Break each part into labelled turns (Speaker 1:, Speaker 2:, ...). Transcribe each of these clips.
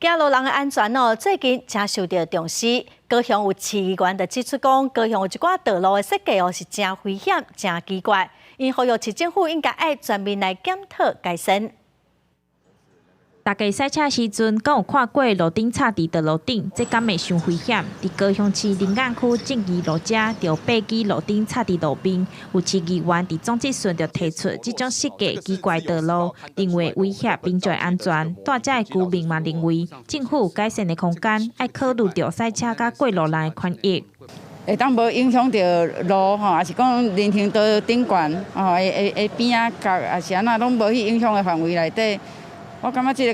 Speaker 1: 行路人的安全哦，最近誠受著重視。高雄有市議員就指出講，高雄有一寡道路的設計哦是誠危險、誠奇怪，𪜶呼籲市政府應該愛全面來檢討改善。
Speaker 2: 大家駛車時陣，敢有看過路燈插佇道路頂？這敢會傷危險？佇高雄市林雅區正義路遮，就有八支路燈插佇路面。有市議員佇總質詢就提出，這種設計奇怪道路，認為威脅民眾安全。蹛遮的居民嘛認為，政府有改善的空間，愛考慮著駛車佮過路人的權益。
Speaker 3: 會當無影響著路吼，抑是講人行道頂懸吼，會邊仔角，抑是按怎攏無去影響的範圍內底。我感覺這個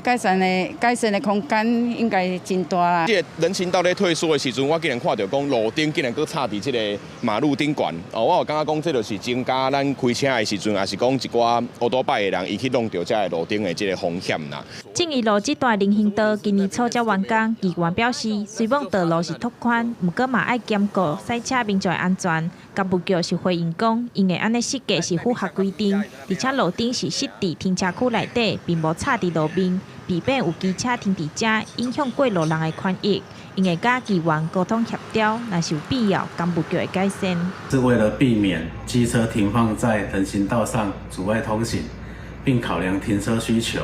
Speaker 3: 改善的空間應該真大啦。
Speaker 4: 這個人行道咧退縮的時陣，我竟然看著講路燈竟然閣插佇這個馬路頂懸，哦，我有感覺講這就是增加咱開車的時陣，抑是講一寡烏多擺的人，伊去弄著這个路燈的這個風險啦。
Speaker 2: 正義路這段人行道今年初才完工，議員表示，雖罔道路是拓寬，毋過嘛愛兼顧駛車民眾的安全。工務局是回應講，𪜶會按呢設計是符合規定，而且路燈是設佇停車區內底，並無插佇路面，避免有機車停佇遮，影響過路人的權益。𪜶會佮議員溝通協調，若是有必要，工務局會改善。
Speaker 5: 是為了避免機車停放在人行道上阻礙通行，並考量停車需求，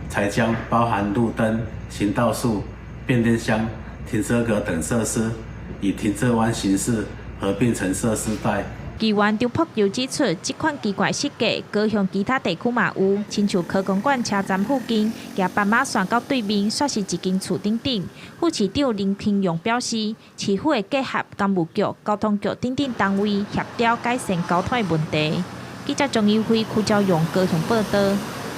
Speaker 5: 才將包含路燈、行道樹、變電箱、停車格等設施，以停車彎形式合併成設施帶。
Speaker 2: 議員張博佑指出，這款奇怪設計，高雄其他地區嘛有，親像科工館車站附近，行斑馬線到對面，煞是一間厝頂頂。副市長林清榮表示，市府會結合工務局、交通局等等單位協調改善交通的問題。記者張怡輝、柯昭勇高雄報導。